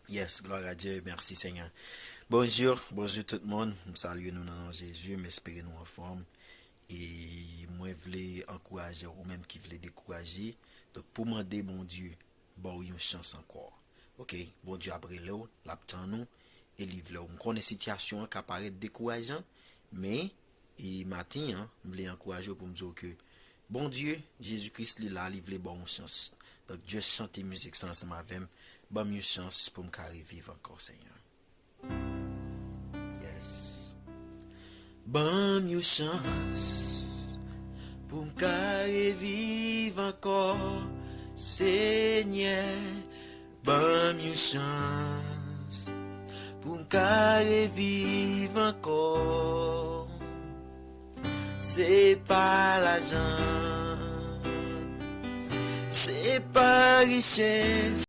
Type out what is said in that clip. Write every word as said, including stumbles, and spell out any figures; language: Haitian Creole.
Yes, gloire à Dieu, merci Seigneur. Bonjou, bonjou tout moun. M salye nou nan non Jezi, m espere nou anfòm. E mwen vle ankouraje ou menm ki vle dekouraje. Donk, pou mande Bondye ba w yon chans ankò. Oke, Bondye ap rele w, l ap tann ou, e li vle w. M konnen sitiyasyon an ka parèt dekourajan, men, e maten an, m vle ankouraje w pou m di w ke Bondye, Jezi Kris, li la, li vle ba w yon chans. Donk, just chante mizik sa ansanm avè m. Ban m yon chans pou m ka reviv ankò, Senyè. Yes. Ban m yon chans pou m ka reviv ankò, Senyè. Ban m yon chans pou m ka reviv ankò. Se pa lajan, se pa richès